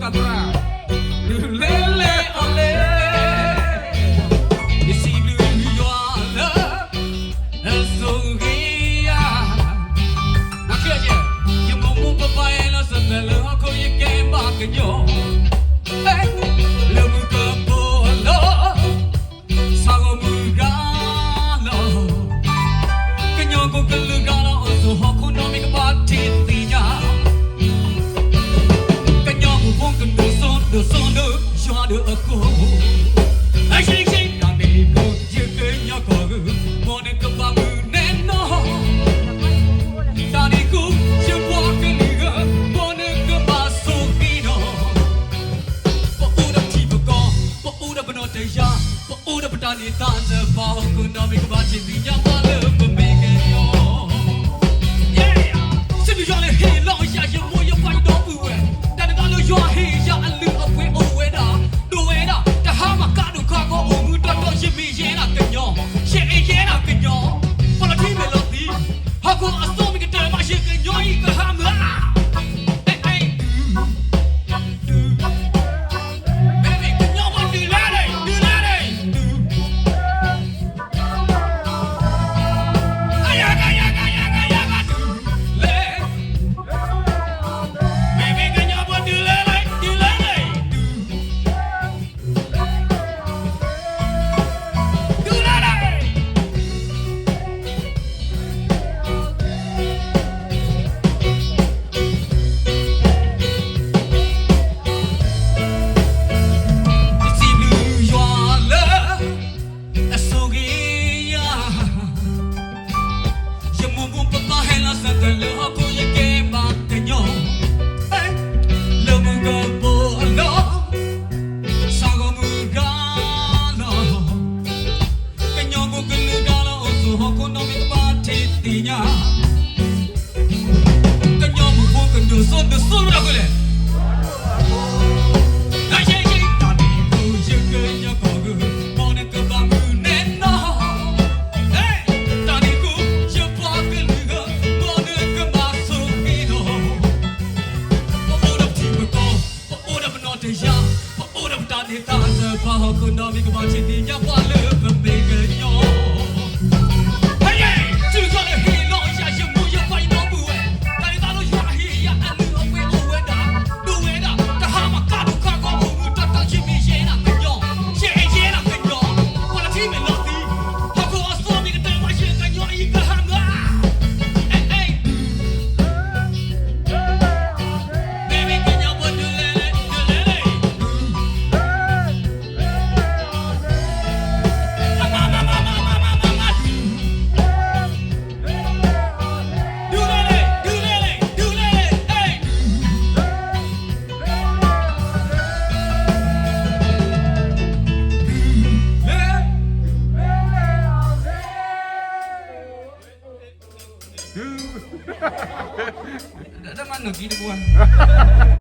သရၣ်, ဒုးလဲၤလဲၤအီၤလဲၣ်, ယစံးဘျုးယွၤလၢ အဆိၣ်ဂ့ၤယၤ, ယမိၢ်မိၢ်ပၢ်ပၢ်ဟဲလီၤစၢၤလၢဟီၣ်ခိၣ်ယကဲဘၣ်ကညီ, လၢမုၢ်ကပီၤအလီၢ် ဆၣ်ဂီၤမုၢ်ဂၤလီၤ, ကညီကိးကလုာ်ဂၤလီၤ အိၣ်ဆိးဟီၣ်ခိၣ်နီၢ်မ့ၢ်ကဘၣ်ထံၣ်သ့ၣ်ညါ, ကညီမုၢ်ဖိကဒိၣ်စိဒိၣ်စိဒိၣ် ယွၤဒိၣ်အဃိ, အယ့ၢ်ယ့ၢ်တၢ်မ့ၢ်ကိး ယကညီကီၢ်ဂုၢ်, မ်နကဘၣ်မုာ်နဲၣ်နီၢ်, တၢ်န့ၣ်ဃိ ယပှၤကလုာ်ဂၤ, မ်နကဘၣ်ဆိၣ်ဂ့ၤနီၢ် ပအိၣ်ဒီးထံပကီၢ်, ပအိၣ်ဒီးပနီၢ်တယၢ်, ပအိၣ်ဒီးပတၢ်န့ၢ်သါလၢပှၤဟီၣ်ခိၣ်နီၢ်မ့ၢ်ကဘၣ်ထံၣ်သ့ၣ်ညါပှၤလၢပမ့ၢ်ကညီ, စံးဘျုးယွၤလၢဟ့ၣ်လီၤယၤ ယမိၢ်ယပၢ်ယဒီပုၢ်ဝဲၢ်, တၢ်န့ၣ်တၢ်လၢယွၤဟ့ၣ်ယၤအလုၢ်အပှ့ၤအိၣ်ဝဲဒၣ်, ဒိၣ်ဝဲဒၣ်, တဟါမးကါဒိၣ်ခါကီအိၣ်မူတီတီ ယမ့ၢ်ယဲဒၣ်ကညီ, ယအဲၣ်ယဲဒၣ်ကညီ, ပှၤလီၤထံမဲာ်လီၤသံ, ဟီၣ်ခိၣ်အစိမ့ၢ်ကတၢၢ်မး ယကညီအံၤကဟါမၢ်, အဲ အဲ မ့မ့ၢ်ကညီဖိဒုးလဲၣ်, ဒုးလဲၣ်, ဒုး, အယၤကယၤကယၤကယၤကဒုးလဲၣ်, မ့မ့ၢ်ကညီဖိဒုးလဲၣ်, ဒုးလဲၣ်, ဒုး, ဒုးလဲၣ် ယစံးဘျုးယွၤလၢ အဆိၣ်ဂ့ၤယၤ, ယမိၢ်မိၢ်ပၢ်ပၢ်ဟဲလီၤစၢၤတၢ်လၢဟီၣ်ခိၣ်ယကဲဘၣ်ကညီ, လၢမုၢ်ကပီၤအလီၢ် ဆၣ်ဂီၤမုၢ်ဂၤလီၤ, ကညီဖိကလုာ်ဂၤလီၤ အိၣ်ဆိးဟီၣ်ခိၣ်နီၢ်မ့ၢ်ကဘၣ်ထံၣ်သ့ၣ်ညါ, ကညီမုၢ်ဖိကဒိၣ်စိဒိၣ်စိလၢတၢ်ဃိလဲၣ်, တၢ်ယဲယဲတၢ်န့ၣ်ဃိ ယကညီကီၢ်ဂုၢ်, မ်နကဘၣ်မုာ်နဲၣ်နီၢ်, တၢ်န့ၣ်ဃိ ယပှၤကလုာ်ဂၤ, မ်နကဘၣ်ဆိၣ်ဂ့ၤနီၢ်, ပအိၣ်ဒီးပထံပကီၢ်, ပအိၣ်ဒီးပနီၢ်တယၢ်, ပအိၣ်ဒီးပတၢ်န့ၢ်သါလၢပှၤဟီၣ်ခိၣ်နီၢ်မ့ၢ်ကဘၣ်ထံၣ်သ့ၣ်ညါပှၤလၢပမ့ၢ်ကညီ, ဟဲယဲ, တုၤခီလၢဟ့ၣ်လီၤယၤ ယမိၢ်ယပၢ်ယဒီပုၢ်ဝဲၢ်, တၢ်န့ၣ်တၢ်လၢယွၤဟ့ၣ်ယၤအလုၢ်အပှ့ၤအိၣ်ဝဲဒၣ်, ဒိၣ်ဝဲဒၣ်, တဟါမးကါဒိၣ်ခါကီအိၣ်မူတီတီ ယမ့ၢ်ယဲဒၣ်ကညီ, ယအဲၣ်ယဲဒၣ်ကညီ, ပှၤလီၤထံမဲာ်လီၤသံ, ဟီၣ်ခိၣ်အစိမ့ၢ်ကတၢၢ်မး ယကညီအံၤကဟါမၢ်, အဲ အဲ တၢ်မၤနီၢ်ကံတပှၢ်